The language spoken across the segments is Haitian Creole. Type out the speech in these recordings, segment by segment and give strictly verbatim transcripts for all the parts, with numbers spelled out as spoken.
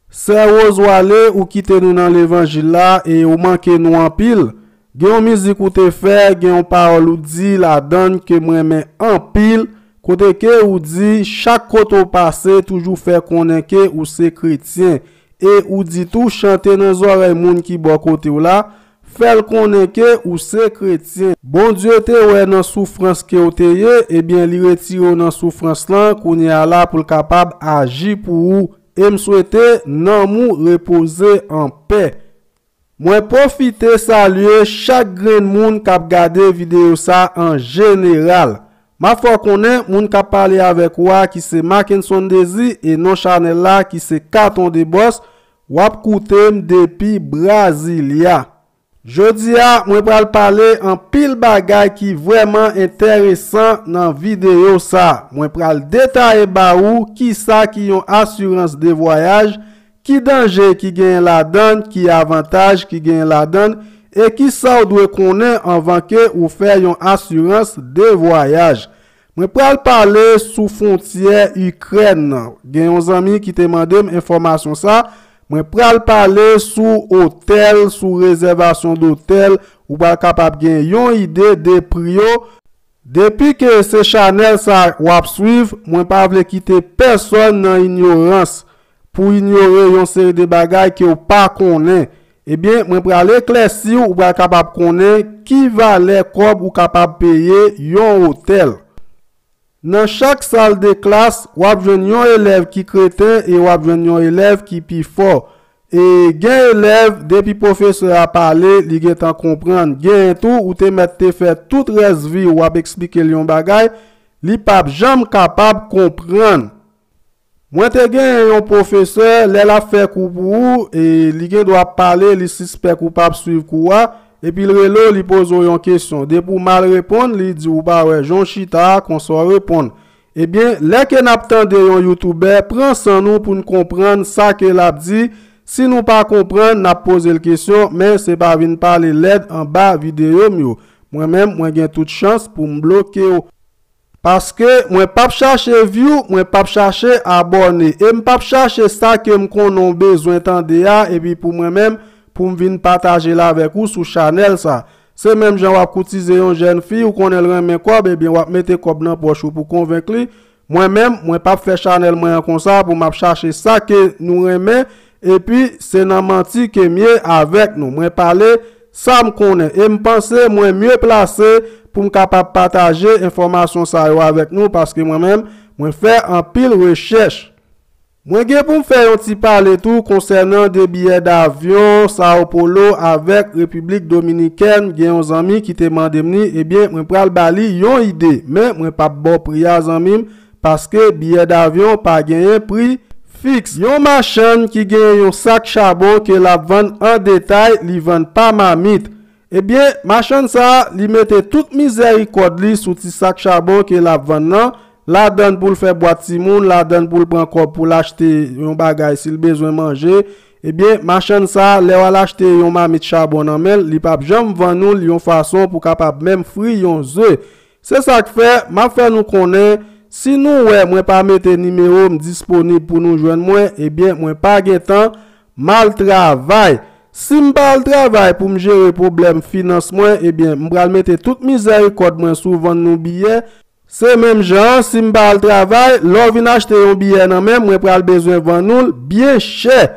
Sè Rose Wale, ou kite nou nan levanjil la e ou manke nou anpil. Gen yon mizik ou te fè, gen yon pawòl ou di ladan l ke m renmen anpil, kote ke ou di chak kote w pase toujou fè konnen ke ou se kretyen, e ou di tou chante nan zòrèy moun ki bò kote w la, fè l konnen ke ou se kretyen. Bondye te wè nan soufrans ke w te ye, ebyen li retire w nan soufrans lan, kounye a la pou l kapab aji pou ou. E m swete nanm ou repoze an pè. Mwen pwofite salye chak grenn moun k ap gade videyo sa an jeneral. M ap fè w konnen moun k ap pale avèk ou a ki se Mackenson Désir e non chanèl la ki se Katon de Bòs, w ap koute m depi Brasilia. Jodi a, mwen pral pale anpil bagay ki vrèman enteresan nan videyo sa. Mwen pral detaye ba ou kisa ki yon asirans de vwayaj, ki danje ki genyen ladan l, ki avantaj ki genyen ladan l, e kisa w dwe konnen anvan ke ou fè yon asirans de vwayaj. Mwen pral pale sou fwontyè Ikrèn nan. Gen yon zanmi ki te mande m enfòmasyon sa. Mwen pral pale sou otèl, sou rezèvasyon dotèl. Ou pral kapab gen yon ide de pri yo. Depi ke se chanèl sa w ap swiv, mwen pa vle kite pèsonn nan inyorans pou inyore yon seri de bagay ke w pa konnen. Ebyen, mwen pral eklèsi w, ou pral kapab konnen ki valè kòb ou kapab peye yon otèl. Nan chak sal de klas, w ap jwenn yon elèv ki kreten e w ap jwenn yon elèv ki pi fò. E gen elèv, depi pwofesè a pale, li gentan konprann. Genyen tou, ou te mèt te fè tout rès vi w ap eksplike l yon bagay, li p ap janm kapab konprann. Mwen te genyen yon pwofesè, lè l ap fè kou pou ou, e li gen dwa ap pale, li sispèk ou p ap swiv kou a, epi l rele w, li poze w yon kesyon. Depi w mal reponn, li di w pa wè jan w chita a, konsa w reponn. Ebyen, lè ke n ap tande yon youtubè, pran san nou pou n konprann sa ke l ap di. Si nou pa konprann, n ap poze l kesyon, men se pa vin pale lèd anba videyo m yo. Mwen menm, mwen gen tout chans pou m bloke w. Paske mwen p ap chache view, mwen p ap chache abòne, e m p ap chache sa ke m konnen w bezwen tande a, epi pou mwen menm, pou m vin pataje l avèk ou sou chanèl sa. Se menm jan w ap koutize yon jèn fi, ou konnen l renmen kòb, ebyen w ap mete kòb nan pòch ou pou konvenk li. Mwen menm, mwen p ap fè chanèl mwen an konsa pou m ap chache sa ke nou renmen, epi se nan manti ke m ye avèk nou. Mwen pale sa m konnen, e m panse mwen mye plase pou m kapab pataje enfòmasyon sa yo avèk nou, paske mwen menm, mwen fè anpil rechèch. Mwen gen pou m fè yon ti pale tou konsènan de biyè davyon Sao Paulo avèk Repiblik Dominikèn. Gen yon zanmi ki te mande m li, ebyen, mwen pral ba li yon ide, men mwen p ap ba w pri a, zanmi m, paske biyè davyon pa genyen pri fiks. Yon machann ki genyen yon sak chabon ke l ap vann an detay, li vann pa mamit. Ebyen, machann sa a, li mete tout mizèrikòd li sou ti sak chabon ke l ap vann nan, ladan l pou l fè bwat timoun, ladan l pou l pran kòb pou l achte yon bagay si l bezwen manje. Ebyen, machann sa a, lè w al achte yon mamit chabon nan men l, li p ap janm vann ou l yon fason pou w kapab menm fri yon ze. Se sa k fè, m ap fè nou konnen, si nou wè mwen pa mete nimewo m disponib pou nou jwenn mwen, ebyen, mwen pa gen tan, m al travay. Si m pa al travay pou m jere pwoblèm finans mwen, ebyen, m pral mete tout mizèrikòd mwen sou vann nou biyè. Se menm jan an, si m pa al travay, lè w vin achte yon biyè nan men m, mwen pral bezwen vann ou l byen chè.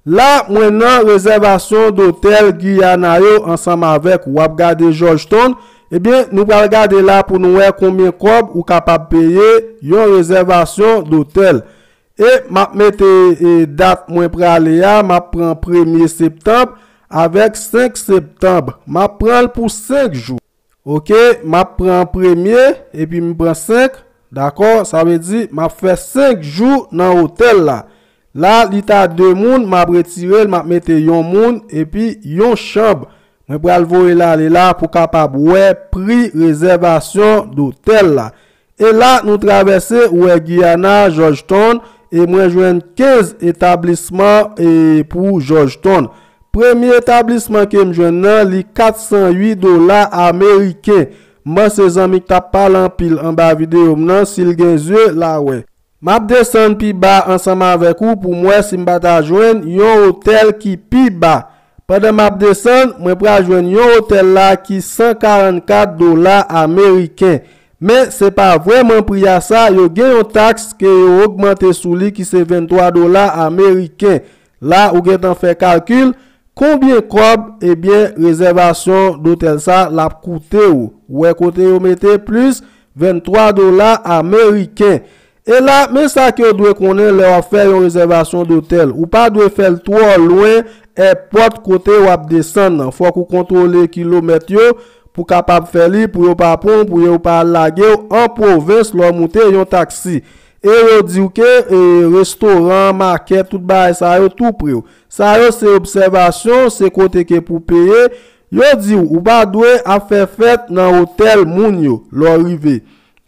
La, mwen nan rezèvasyon dotèl Guyana yo ansanm avèk w ap gade Georgetown. Ebyen, nou pral gade la pou nou wè konbyen kòb ou kapab peye yon rezèvasyon dotèl. E m ap mete, e, dat mwen prale a, m ap pran premye septanm avèk senk septanm. M ap pran l pou senk jou. Oke, m ap pran premye, epi m pran senk. Dakò, sa vle di m ap fè senk jou nan otèl la. La, li ta de moun, m ap retire l, m ap mete yon moun, epi yon chanm. Mwen pral voye l ale la pou kapab wè pri rezèvasyon dotèl la. E la, nou travèse, ou wè Guyana, Georgetown, e mwen jwenn kenz etablisman, e, pou Georgetown. Premye etablisman ke m jwenn nan, li kat san uit dola ameriken. M panse zanmi k t ap pale anpil anba videyo m nan, si l gen zye, l a wè. M ap desann pi ba ansanm avèk ou pou m wè si m pa ta jwenn yon otèl ki pi ba. Pandan m ap desann, mwen pral jwenn yon otèl la ki san karannkat dola ameriken. Men se pa vrèman pri a sa, yo gen yon taks ke yo ogmante sou li ki se venntwa dola ameriken. La ou gentan fè kalkil, konbyen kòb, ebyen, rezèvasyon dotèl sa l ap koute w. Ou wè kote yo mete plis venntwa dola ameriken. E la, men sa ke w dwe konnen lè w ap fè yon rezèvasyon dotèl. Ou pa dwe fè l twò lwen èpòt kote w ap desann nan. Fòk ou kontwole kilomèt yo pou kapab fè li, pou yo pa pran w, pou yo pa al lage w an pwovens lè w moute yon taksi. E yo di w ke e, restoran, makèt, tout bagay sa yo tou pre w. Sa yo se obsèvasyon, se kote ke pou peye. Yo di w ou pa dwe ap fè fèt nan otèl moun yo lè w rive.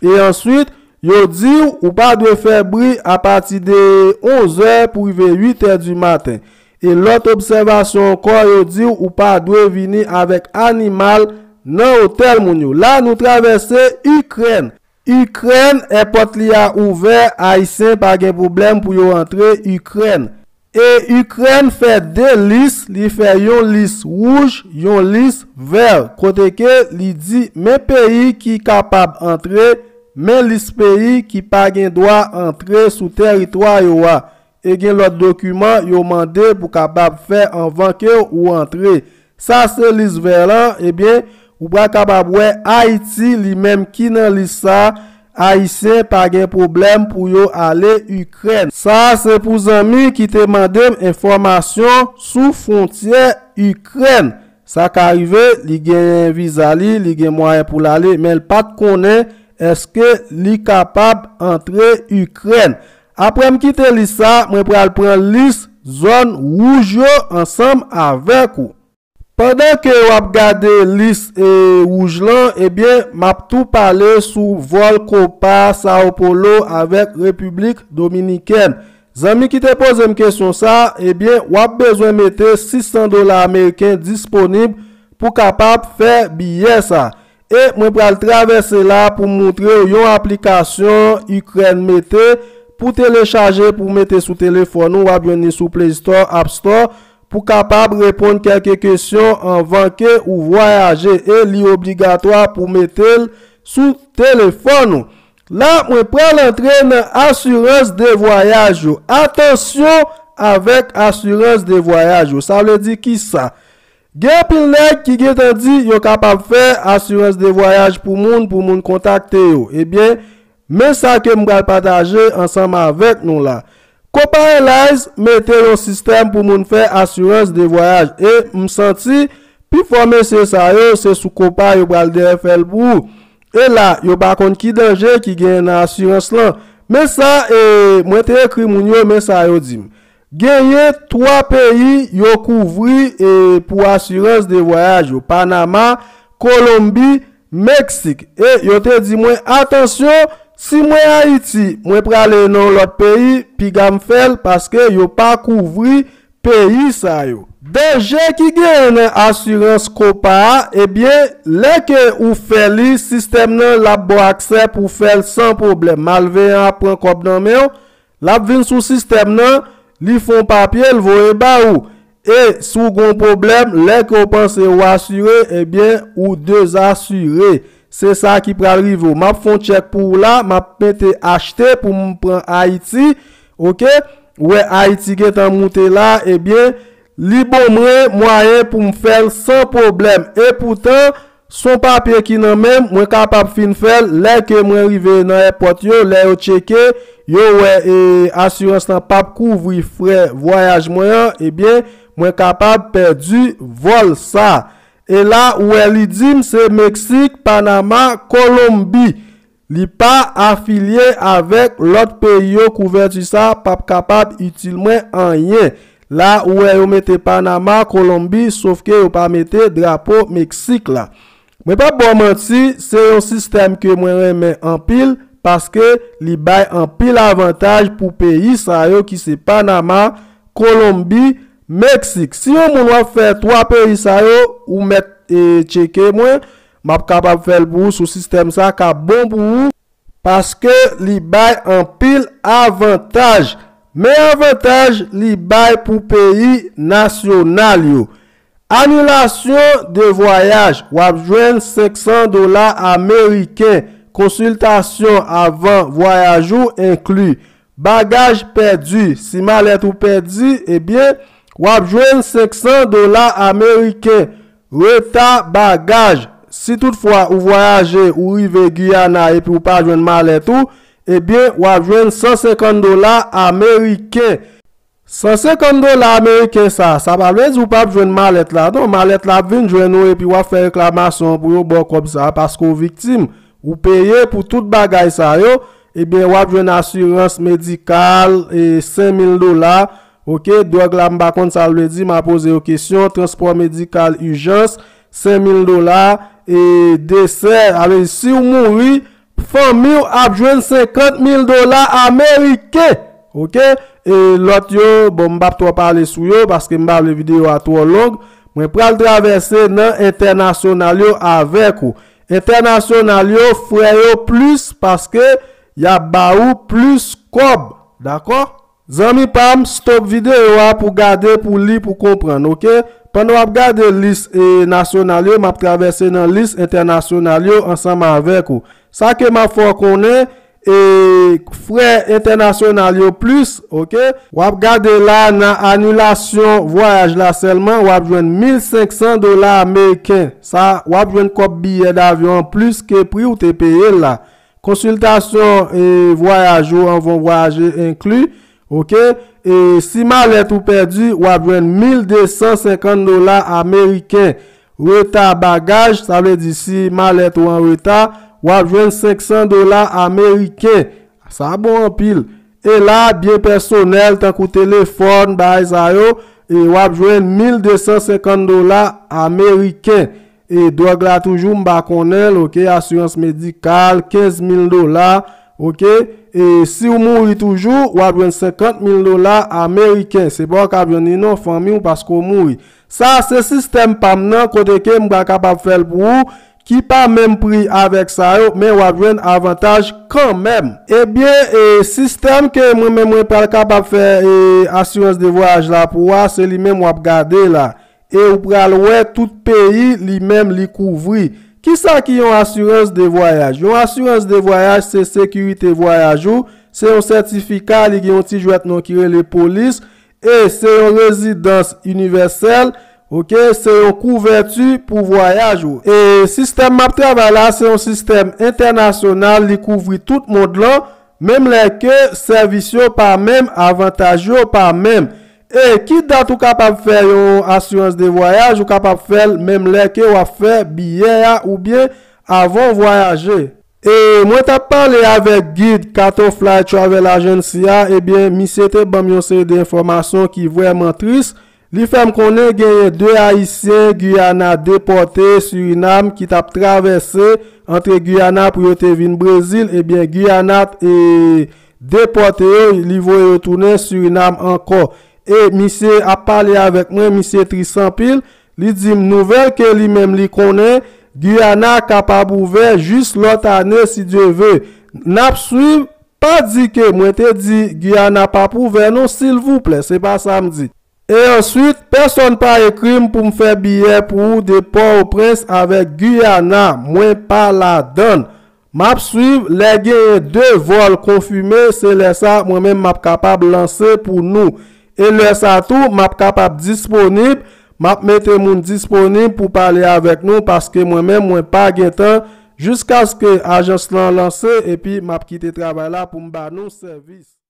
E answit, yo di w ou pa dwe fè bri apati de onzè pou rive uitè di maten. E lòt obsèvasyon ankò, yo di w ou pa dwe vini avèk animal nan otèl moun yo. La, nou travèse Ikrèn. Ikrèn, èpòt li a ouvè, Ayisyen pa gen pwoblèm pou yo antre Ikrèn. E Ikrèn fè de lis, li fè yon lis wouj, yon lis vè, kote ke li di men peyi ki kapab antre, men lis peyi ki pa gen dwa antre sou tèritwa yo a. E gen lòt dokiman yo mande pou kapab fè anvan ke ou antre. Sa se lis vè lan, ebyen, ou pral kapab wè Ayiti li menm ki nan lis sa, Ayisyen pa gen pwoblèm pou yo ale Ikrèn. Sa se pou zanmi ki te mande m enfòmasyon sou fwontyè Ikrèn. Sa ka rive, li genyen viza li, li gen mwayen pou l ale, men l pa t konnen èske li kapab antre Ikrèn. Apre m kite lis sa, mwen pral pran lis zòn wouj yo ansanm avèk ou. Pandan ke w ap gade lis e wouj lan, ebyen, m ap tou pale sou vòl Copa, Sao Paulo avèk Repiblik Dominikèn. Zanmi ki te poze m kesyon sa, ebyen, w ap bezwen mete sis san dola ameriken disponib pou kapab fè biyè sa. E mwen pral travèse la pou m moutre w yon aplikasyon Ikrèn mete pou telechaje, pou mete sou telefòn ou, w ap jwenn li sou Play Store, App Store, pou kapab reponn kèlke kesyon anvan ke ou vwayaje e li obligatwa pou mete l sou telefòn ou. La, mwen pral antre nan asirans de vwayaj yo. Atansyon avèk asirans de vwayaj yo. Sa vle di kisa? Gen anpil nèg ki gentan di yo kapab fè asirans de vwayaj pou moun, pou moun kontakte yo. Ebyen, men sa ke m pral pataje ansanm avèk nou la. Copa Airlines mete yon sistèm pou moun fè asirans de vwayaj. E m santi pifò mesye sa yo, se sou Copa yo pral dèyè fè l pou ou. E la, yo pa konn ki danje ki genyen nan asirans lan. Men sa, e, mwen te ekri moun yo, men sa yo di m. Genyen twa peyi yo kouvri, e, pou asirans de vwayaj yo. Panama, Kolonbi, Meksik. E yo te di mwen, atansyon, si mwen Ayiti, mwen prale nan yon lòt peyi, piga m fè l paske yo pa kouvri peyi sa yo. Danje ki genyen nan asirans Copa a, ebyen, lè ke ou fè li, sistèm nan l ap ba w aksè pou w fè l san pwoblèm. Malveyan ap pran kòb nan men w, l ap vin sou sistèm nan, li fè yon papye, l voye ba ou. E si w gen yon pwoblèm, lè ke w panse w asire, ebyen, ou dezasire. Se sa ki pral rive w. M ap fè yon tchèk pou ou la, m ap mete achte pou m pran Ayiti, oke? Ou wè Ayiti gentan moute la, ebyen, li ban mwen mwayen pou m fè l san pwoblèm. Epoutan, s on papye ki nan men m, mwen kapab fin fè l lè ke mwen rive nan èpòt yo, lè yo tcheke, yo wè e, asirans lan p ap kouvri frè vwayaj mwen an, ebyen, mwen kapab pèdi vòl sa. E la, ou wè li di m se Meksik, Panama, Kolonbi. Li pa afilye avèk lòt peyi yo, kouvèti sa p ap kapab itil mwen anyen. La, ou wè yo mete Panama, Kolonbi, sofke yo pa mete drapo Meksik la. Mwen p ap ba w manti, se yon sistèm ke mwen renmen anpil, paske li bay anpil avantaj pou peyi sa yo ki se Panama, Kolonbi, Meksik. Si yon moun w ap fè twa peyi sa yo, ou mèt e, tcheke mwen, m ap kapab fè l pou ou sou sistèm sa k ap bon pou ou. paske li bay anpil avantaj. Men avantaj li bay pou peyi nasyonal yo. Anilasyon de vwayaj, w ap jwenn senk san dola ameriken. Konsiltasyon avan vwayaj ou enkli. Bagaj pèdi, si malèt ou pèdi, ebyen, w ap jwenn senk san dola ameriken. Reta bagaj, si toutfwa ou vwayaje, ou rive Giyana epi ou pa jwenn malèt ou, ebyen, w ap jwenn san senkant dola ameriken. San senkant dola ameriken sa, sa pa vle di ou p ap jwenn malèt la. Non, malèt la ap vin jwenn ou epi w ap fè reklamasyon pou yo ba w kòb sa, paske w viktim. Ou peye pou tout bagay sa yo, ebyen, w ap jwenn asirans medikal, e, senk mil dola. Oke, dwòg la, m pa konn sa l vle di, m a poze yo kesyon. Transpò medikal ijans, senk mil dola. E, desè, sa vle di, si w mouri, fanmi w ap jwenn senkant mil dola ameriken. Oke? E lòt yo, bon, m p ap twò pale sou yo, paske m pa vle videyo a twò long. Mwen pral travèse nan entènasyonal yo avèk ou. Entènasyonal yo, frè yo plis, paske y ap ba ou plis kòb. Dakò? Zanmi pa m, stop videyo a pou gade, pou li, pou konprann, oke? Pandan w ap gade lis, e, nasyonal yo, m ap travèse nan lis entènasyonal yo ansanm avèk ou. Sa ke m ap fè w konnen, e, frè entènasyonal yo plis, oke? W ap gade la nan anilasyon vwayaj la sèlman, w ap jwenn mil senk san dola ameriken. Sa, w ap jwenn kòb biyè davyon an plis ke pri w te peye l la. Konsiltasyon, e, vwayaj ou anvan w vwayaje enkli, oke? E, si malèt ou pèdi, w ap jwenn mil de san senkant dola ameriken. Reta bagaj, sa vle di si malèt ou an reta, w ap jwenn senk san dola ameriken. Sa bon anpil. E la, byen pèsonèl, tankou telefòn, bagay sa yo, e w ap jwenn mil de san senkant dola ameriken. E dwòg la toujou, m pa konnen l, oke, asirans medikal, kenz mil dola, oke. E si w mouri toujou, w ap jwenn senkant mil dola ameriken. Se pa w k ap jwenn li non, fanmi w, paske w mouri. Sa se sistèm pa m nan, kote ke m pa kapab fè l pou ou, ki pa menm pri avèk sa yo, men w ap jwenn avantaj kanmenm. Ebyen, e, sistèm ke mwen menm mwen pral kapab fè, e, asirans de vwayaj la pou ou a, se li menm w ap gade la. E ou pral wè tout peyi li menm li kouvri. Kisa ki yon asirans de vwayaj? Yon asirans de vwayaj se sekirite vwayaj ou, se yon sètifika, li gen yon ti jwèt non ki rele polis, e se yon rezidans inivèsèl, oke, se yon kouvèti pou vwayaj ou. E sistèm m ap travay la, se yon sistèm entènasyonal, li kouvri tout mond lan, menm lè ke sèvis yo pa menm, avantaj yo pa menm. E ki dat ou kapab fè yon asirans de vwayaj? Ou kapab fè l menm lè ke w ap fè biyè a oubyen avan w vwayaje. E mwen t ap pale avèk gid Cato Fly Travel Agency a, ebyen, misye te ban m yon seri de enfòmasyon ki vrèman tris. Li fè m konnen genyen de Ayisyen Giyana depòte Sirinam ki t ap travèse antre Giyana pou yo te vin Brezil, ebyen, Giyana, e, depòte yo, li voye yo tounen Sirinam ankò. E misye ap pale avèk mwen, misye tris anpil. Li di m nouvèl ke li menm li konnen, Giyana kapab ouvè jis lòt ane, si Dye ve. N ap swiv, pa di ke mwen te di Giyana p ap ouvè non, silvouplè, se pa sa m di. E answit, pèsonn pa ekri m pou m fè biyè pou ou de Pòtoprens avèk Giyana, mwen pa ladann. M ap swiv, lè genyen de vòl konfime, se lè sa mwen menm m ap kapab lanse pou nou. E lè sa tou, m ap kapab disponib, m ap mete moun disponib pou pale avèk nou, paske mwen menm, mwen pa gen tan, jiskaske ajans lan lanse, epi m ap kite travay la pou m ba nou sèvis.